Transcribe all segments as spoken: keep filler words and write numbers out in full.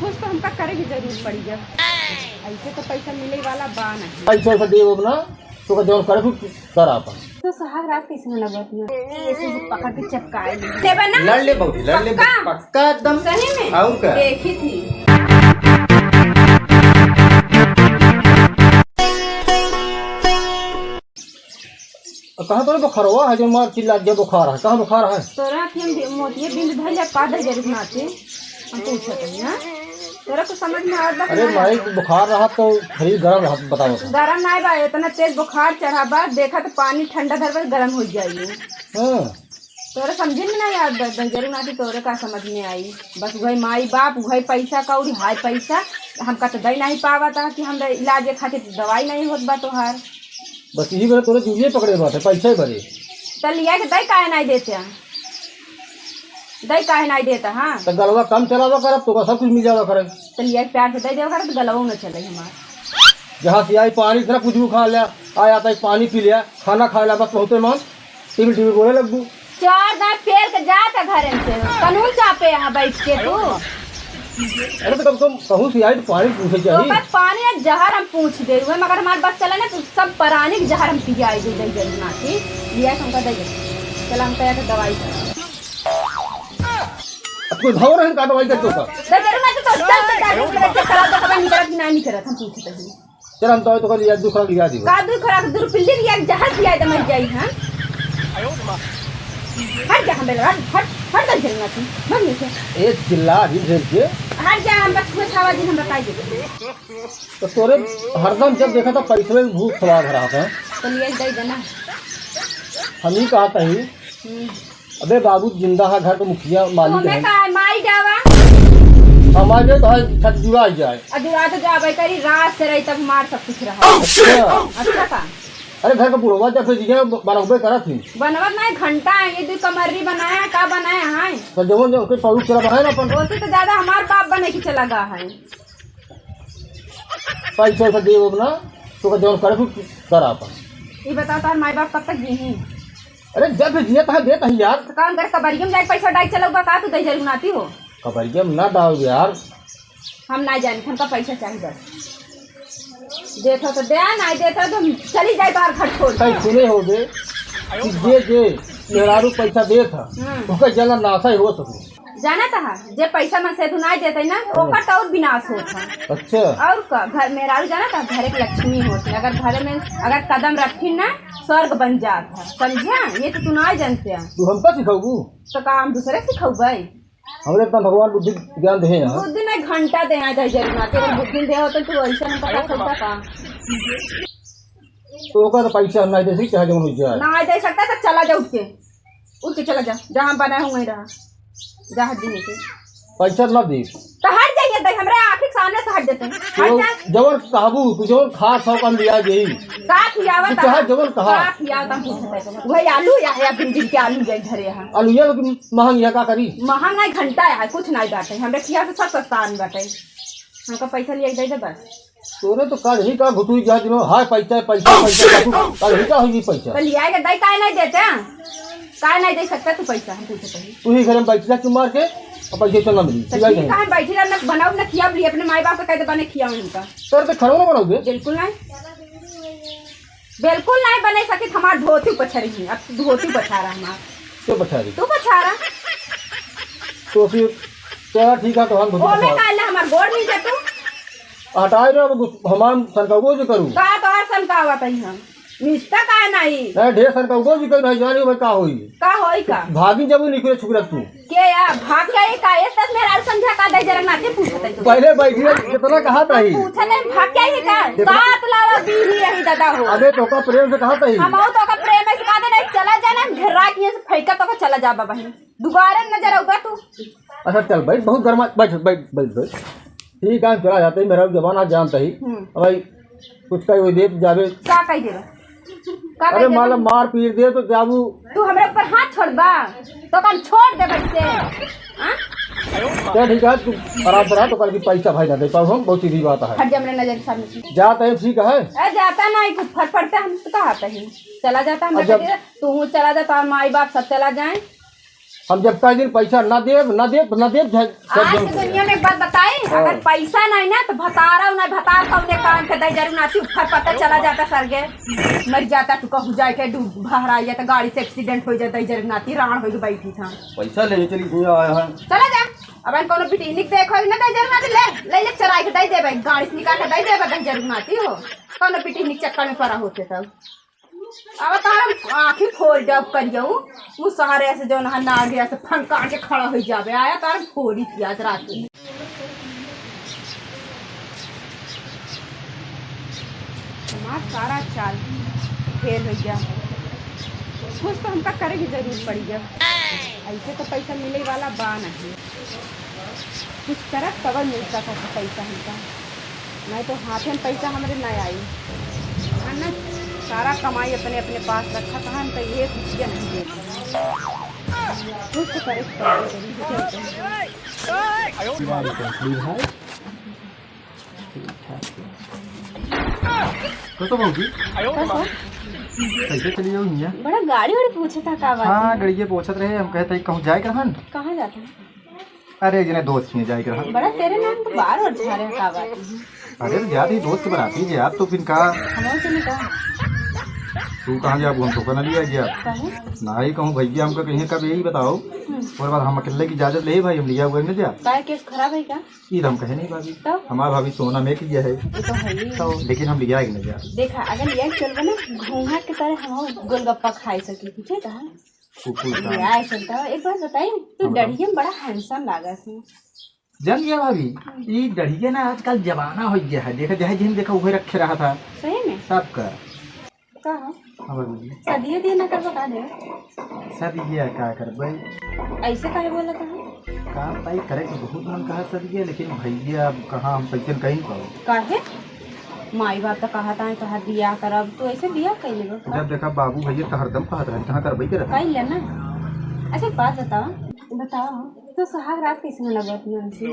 कुछ तो हमका करे की जरूरत पड़ी है। ऐसे तो पैसा मिले वाला बा नहीं। पैसा वैसा देब ना, तो का जौन करे तू कर आपन। तो सुहाग रात कैसे मनावत हो? ये ऐसे पकड़ के चपकाए ले। देबे ना? लड़ ले बहू, लड़ ले। पक्का? पक्का एकदम। सही में? और का? देखी थी। कहाँ तोरे बुखारवा है जो मार चिल्ला दिया बुखार है? कहाँ बुखार है? तोरा के हम मोतिये बिंद धइले का दे जरूर नाचे। हम पूछत हई, हाँ? तोरा कुछ समझ में आवत बा कि अरे ना? माई, बुखार रहा तो शरीर गरम रहा, बताओ तो। गरम नाई बा, इतना तेज बुखार चढ़ा बा, देखा तो पानी ठंडा धर बा, गरम हो जाई। हाँ। तोरा समझे में नाई आवत बा, जरूर नाचे तोरे का समझ में आई। बस वही माई बाप, वही पैसा कौड़ी, हाय पैसा, हमका तो दे नहीं पावत है कि हम इलाज खातिर दवाई नहीं होत बा तोहार। बस यही बरे तोरे जुलिये पकड़े बाटे, पैसे बरे। त लिया के दई काहे नाई देते हैं? दई काहे नाई देता, हाँ? त गलवा कम चलावा करब, तोका सब कुछ मिल जावा करे। त लिया के प्यार से दई देवा करब, त गलवा न चले हमार। जहाँ से आई पानी, इतना कुछ भी खा लिया, आ जाता है पानी पी लिया, खाना खा लिया, बस बहुते मान, टिबिल टिबिल बोले लगबू। चार दांत पेल के जात है घरे से, कानून चापे यहाँ बैठ के तू। अरे तो कम से कम कहूँ से आई तो पानी पूछे चाहिए। ओकर पानी या जहर हम पूछ दे हुए, मगर हमार बस चला ना तो सब परानी के जहर हम पियाई दे दे जरूर ना थी। लिया हमका दे दे। चला हमका या तो दवाई करा। अब कोई भाव रहन का दवाई कर तो का? दे जरूर ना तो दस दस दस दस खराब तो खबर निकलत कि ना निकलत हम पूछते हैं। चल, हम तो, तो कल यार दू खुराक लिया दी। का दू खुराक? दू रुपये लिया, जहाज लिया, तो मर जाई, हाँ? हट जा, हम बेलवा, हट, हट, हट जा, झेलना तू, मर नहीं से। ए, चिल्ला दी झेल के। हट जा, हम बस कुछ आवाज हम बताई देते। तो तोरे हरदम जब देखा था पैसवे में भूत सवार भरा था। तो लिया दे देना। हम ही कहा था ही। हम्म। अबे बाबू जिंदा है, घर का मुखिया मालिक हमें है। का है, माई जावा? हाँ, माई जाए तो है, छत जुड़ा ही जाए। आ जुड़ा तो जाबे करी, रात से रही तब मार सब कुछ रहा। अच्छा। अच्छा का? अरे घर का बुढ़वा जब से जिया ब-, बनबे करत ही। बनवत नहीं, घंटा है, ये दू कमर्री बनाया, का बनाया है? तो जवन जो कोई पौरुष चला बनाए ना अपन। ओसे तो ज्यादा हमार बाप बने की चला गा है। पैसा वैसा देब ना, तो का जवन करे तू कर आपन। ये बताओ, तार माई बाप कब तक जीही? अरे, जब भी जियत है, देत है यार। तो काम कर, कबरिया में जाके पैसा डाल चलउबा का, तू दही जरूर नाती हो। कबरिया में ना डाल यार। हम ना जानी, हमका पैसा चाहिए बस। देत हो तो दे, ना देत हो तो हम चली जाए तोहर घर छोड़ के। कहीं सुने हो बे कि जे, जे मेहरारू पैसा देत है, हाँ। ओकर जला नासा ही हो सके। जानत हा, जे पैसा मन से तू ना देते ना, हाँ। ओकर तो और विनाश होत है। अच्छा। और का, घर मेहरारू जानत हा, घर एक लक्ष्मी होत है। अगर घर में, अगर कदम रखी ना, स्वर्ग बन जात है। समझा? ये तो तू ना जानते हैं। तू हमका सिखाऊ? तो का हम दूसरे सिखाऊ भाई? हमरे इतना भगवान बुद्धि ज्ञान दे हैं। बुद्धि में घंटा दे, आ जाए जरूर ना। तेरे बुद्धि दे हो तो तू ऐसे नहीं पता चलता का? तो ओकर तो पैसा हम नहीं दे सकते, चाहे जौन हो जाए। ना दे सकता तो चला जा उठ के, उठ के चला जा, जहाँ बना है वहीं रहा, जा हट जी से। पैसा ना दे। तो हट जाइए, देख हमरे आँखी के सामने से हट जाते हैं। हट तो जा। जवन कहबू, तू जवन खा सौ कम लिया गई। का खियावा तू ता? चाहे जवन कहा। का खियावा ता हम पूछते हैं। वही आलू या, या भिंडी के आलू गए घरे यहाँ। आलू ये लेकिन महंग है, का करी? महंग नहीं, घंटा है, कुछ नहीं बाटे। हमरे खिया से सब सस्ता आन बाटे। हमका पैसा लिया के दे दे बस। तोरे तो कल ही का घुटुई जा दिनो, हाय पैसा, पैसा, पैसा, पैसा, कल ही का होई पैसा? तो लिया के दई काहे नहीं देते हैं? काहे नहीं दे सकता तू पैसा, हम पूछे पहले। तू ही घर में बैठ जा, तू मार के, और पैसा चल ना मिली, तो सिवाय ठीक नहीं। है, हम बैठी रह, ना बनाओ, ना खियाओ, लिए अपने माई बाप को कह दे, बने खियाओ इनका। तोरे तो खाना ना बनाओगे? बिल्कुल नहीं, बिल्कुल नहीं बने सके, हमार धोती पछरी है, अब धोती पछा रहा हमार। क्यों पछा रही? तू पछा रहा। तो फिर चला ठीक है, तो हम धोती ओमे पछा काहे ला हमार गोड़ नहीं दे तू? हटाए रहो, अब गुस-, हमार सनकागो जो करू। का तोहार सनकावा तई हम? निष्ठा का नहीं? नहीं, ढेर सनकागो जो करू, नहीं जाने भाई का होई। का होई का? भागी जब निकले छुकरा तू। के या? भाग के आई का? एस तस मेहरारू समझा का दे जरा नाते पूछत है तू। पहले बैठी रह, कितना कहा था ही? पूछत है, भाग के आई का? कितना? सात लावा बीही रही दादा हो। अबे तो का प्रेम से कहा था ही? हम आओ तो का प्रेम से कहा था नहीं, चला जाना, घेरा के से फेंका तो का चला जा बाबा ही। दोबारा नजर आऊगा तू। अच्छा चल बैठ, बहुत गर्मा, बैठ, बैठ, बैठ, बैठ। ठीक है, हम चला जाते हैं, मेरा जमाना जानता ही। हम्म। भाई, कुछ कही हुई दे तो जावे। का कही देबा? का अरे कही देबा? माला मार पीट दे तो जाबू। तू हमरे ऊपर हाथ छोड़बा, तो कल छोड़ देबे से। हाँ? चल ठीक है, तू आराम से रह, तो कल की पैसा भाई ना दे पाऊ हम, बहुत सीधी बात है। हट जा मेरे नजर के सामने से। जाता है, ठीक है। ए, जाता नहीं, कुछ फट फटते हम तो कहा कहीं। चला जाता हम अच्छा। तू चला जाता, माई बाप सब चला जाए। हम जब तक दिन पैसा ना देब, ना देब, ना देब, झ-, सब आज जब के दुनिया में एक बात बताई, हाँ। अगर पैसा नहीं ना तो भतारा नहीं, भतार कौने काम के दई जरूर नाती ऊपर पता चला जाता सरगे, मर जाता तू कहूँ जाए के डूब भहरा जाता, गाड़ी से एक्सीडेंट हो जाता, जरूर नाती राण हो बैठी था। पैसा ले चली भैया आया है। चला जा, अब हम कोनो पिटनिक देखो ना दई जरूर नाती ले, ले, ले चराई के दई देबे, गाड़ी से निकाल के दई देबे दई जरूर नाती हो, कोनो पिटनिक चक्कर में पड़ा होते तब। अब तार आँखी खोल जब करियऊ, उ सहरे से जौन है नागिया से फनका के खड़ा हो जाबे। आया तार फोड़ी थी आज रात में। हमार सारा चाल फेल हो गया। कुछ तो हमका करे की जरूरत पड़ी गया। ऐसे तो पैसा मिले वाला बा नहीं। कुछ करब तब मिल सकत है पैसा हमका, नहीं तो हाथे में पैसा हमरे ना आई। है ना, सारा कमाई अपने अपने पास रखा था, हम तो ये कुछ नहीं देते। कुछ तो करे के पड़बे करी, बुझे होते हैं। ठीक ठाक। तो, तो भौजी, कैसे? कैसे चली जाऊ हियाँ? बड़ा गाड़ी वाड़ी पूछे था का बात हाँ, है? गड़िए पूछत रहे, हम कहते कहूँ जाए के रहन। कहाँ जाता है? अरे, जने दोस्त के जाए के रहन। बड़ा तेरे नाम तो बार और झारे का बात है? अरे, तो जात ही दोस्त के बराती जे आप तो फिर का? हम चले का? तू कहाँ जाबू? हम तो ना लिया गया। काहे? ना ही कहूँ भैया हमका कहीं कब यही बताओ। हम्म। और बाद हम अकेले की इजाजत ले भाई, हम लिया हुआ न जा। काय केस खराब है का? ई तो हम कहे नहीं भाभी। तो? हमार भाभी सोना में किया है। ये तो है ही। तो लेकिन हम लिया ही नहीं जा। देखा, अगर लिया चलबे ना, घूंघट के तरह हम गोलगप्पा खाए सकी, ठीक है? कुकुर का। लिया चलता। एक बात बताई, तू हाँ, बताओ। डढ़िया में बड़ा हैंडसम लागत है। जान लिया भाभी, ई डढ़िया ना आजकल जमाना हो गया है। देखा, जहे जिन देखा उहे रखे रहा था। सही में? सबका। का हो? हाँ, बाबूजी। सदिये दिए ना करबो का दे? सदिये का करबै? ऐसे काहे बोलत है? का भाई, करे के बहुत मन कहा सदिये, लेकिन भैया अब कहाँ हम पैसे कहीं पाओ। काहे? माई बाप तो कहा था, कहा बियाह करब, तू ऐसे बियाह कर लेबो? जब देखा बाबू भैया तो हरदम कहत रहे, कहाँ करबै करत? कर लेना। अच्छा, एक बात बताओ, बताओ, तो सुहाग रात कैसे मनाबो अपने हमसे?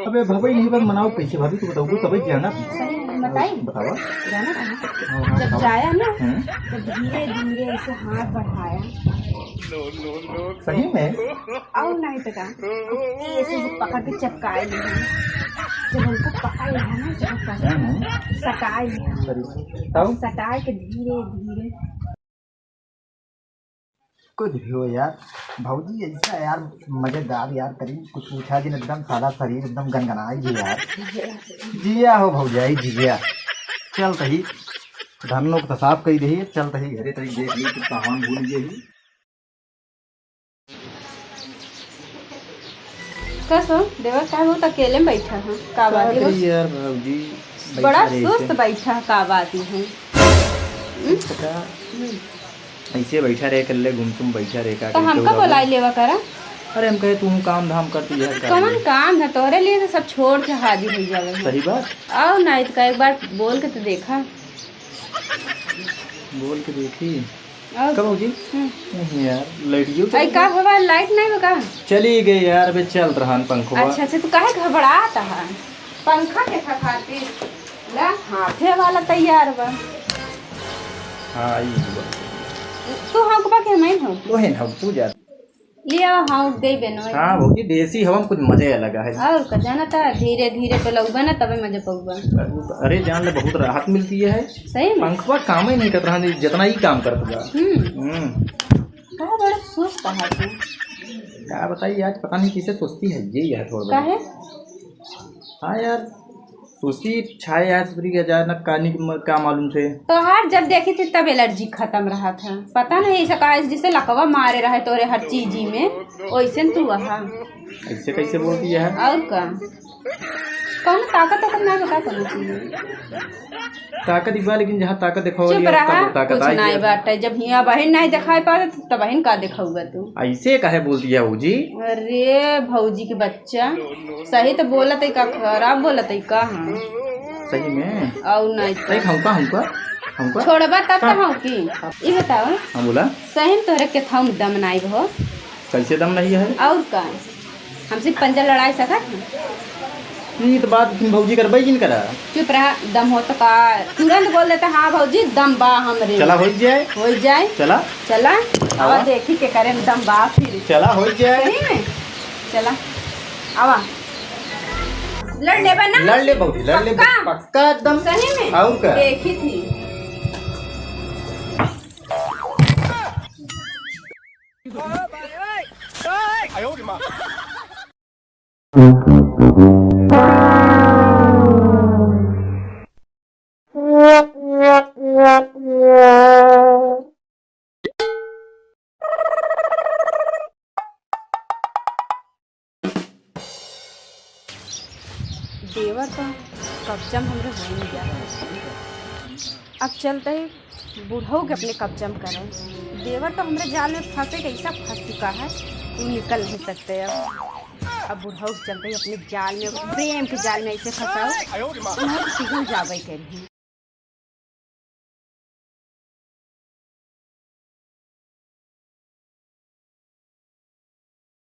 अबे भवई नहीं बा, मनाओ कैसे भाभी, तू बताओ, तबे जाना। सही में बताई? बतावा। जाना कहाँ? हाँ, हाँ, जब बतावा। जाया ना, हम्म। तो धीरे धीरे ऐसे हाथ बढ़ाया। सही में? और नहीं तो का? ऐसे जो पकड़ के चपकाए ले हैं। जब उनको पकड़ ले है ना, जब पकड़ हम्म। सटाए ले हैं। सही। तब? सटाए के धीरे धीरे कुछ भी हो यार, भौजी ऐसा यार मजेदार यार, करीब कुछ पूछा जिन, एकदम सारा शरीर एकदम गनगनाई भी यार। जिया हो भौजाई, जिया। चल तही, धरनो को तो साफ कही दही, चल तही घरे तही देख ली, तू सामान भूल गई। कसो, देवर साहब, वो तो अकेले में बैठा है, का बात है? करी यार भौजी, बड़ा सुस्त बैठा है, का बात है? हम्म? पता, हम्म। ऐसे बैठा रहे, अकेले गुमसुम बैठा रहे, का तो करते हमका हो बाबू? बुलाई लेवा करा। अरे, हम कहे, तू काम धाम कर, तू यार का कौन है? काम है? तोहरे लिए तो सब छोड़ के हाजिर हो जावे है। सही बात। आओ ना, इसका एक बार बोल के तो देखा। बोल के देखी। और? कब भौजी? हम्म। नहीं यार, लाइट जो आई चली का गई। हवा, लाइट नहीं बा का? चली गई यार, अबे चल रहा है पंखवा। अच्छा, अच्छा, तू काहे घबरात है? पंखा के था खातिर? ला, हाथे वाला तैयार बा। हाँ, ई बा। तू हौंकबा के मैं हौंक? ओहे ना, तू जा। लिया, हाँ, दे बेनो। हाँ भौजी, देसी हवा में कुछ मजे अलग है। और का जाना था, धीरे धीरे तो लगबा ना, तबे मजे पौबा। अरे जान ले, बहुत राहत मिलती है। सही में? पंखवा काम ही नहीं करत रहा, जितना ही काम करत बा। हम्म। हम्म। का बड़ा सुस्त है तू? का बताई, आज पता नहीं किसे सुस्ती है, यही है थोड़ा बहुत। काहे? हाँ यार, सुस्ती छाए आज पूरी हजार न कानी के म-, का मालूम से। तोहार जब देखी थी तब एलर्जी खत्म रहा था। पता नहीं ऐसा का है, जैसे लकवा मारे रहे तोरे हर चीजी में, वैसे न तू वहा। ऐसे कैसे बोलती है? और का? कौनो ताकत वाकत ना बता कौनो चीज में। ताकत ही बा, लेकिन जहाँ ताकत देखावल चुप रहा, ताकत कुछ आई नहीं है। बाटे। जब हियाँ बहिन नहीं दिखाई पावे, तो बहिन का देखाऊगा तू? ऐसे काहे बोलती है भौजी? अरे भौजी के बच्चा, सही तो बोलत है का, खराब बोलत है का? हाँ। सही में? और नहीं तो। सही हमका, हमका, हमका? छोड़बा तब का? तो हौंकी। ये बताओ। हाँ, बोला। सही में तोहरे केथाऊ में दम नहीं हो। कैसे दम नहीं है? और का? हमसे पंजा लड़ाई सकत है? ई त बात फिर भौजी करबे जिन करा। चुप रहा, दम हो तो का? तुरंत बोल देता, "हाँ भौजी, दम बा हमरे में।" चला, होई जाए। होई जाए। चला। चला। आवा। आवा देखी के करे में दम बा फिर। चला, होई जाए। सही में? चला। आवा। लड़ लेबा ना? लड़ ले भौजी, लड़ ले। पक्का? पक्का एकदम। सही में? और का? देखी थी। देवर का कब्जा में हमरे हो नहीं गया। अब चलते ही बुढ़ऊ के अपने कब्जा में करे। देवर तो हमरे जाल में फंसे के ऐसा फंस चुका है, वो निकल नहीं सकते अब। अब बुढ़ऊ के चलते ही अपने जाल में, प्रेम के जाल में ऐसे फंसाओ, उन्हें तो पिघल जावे के रही।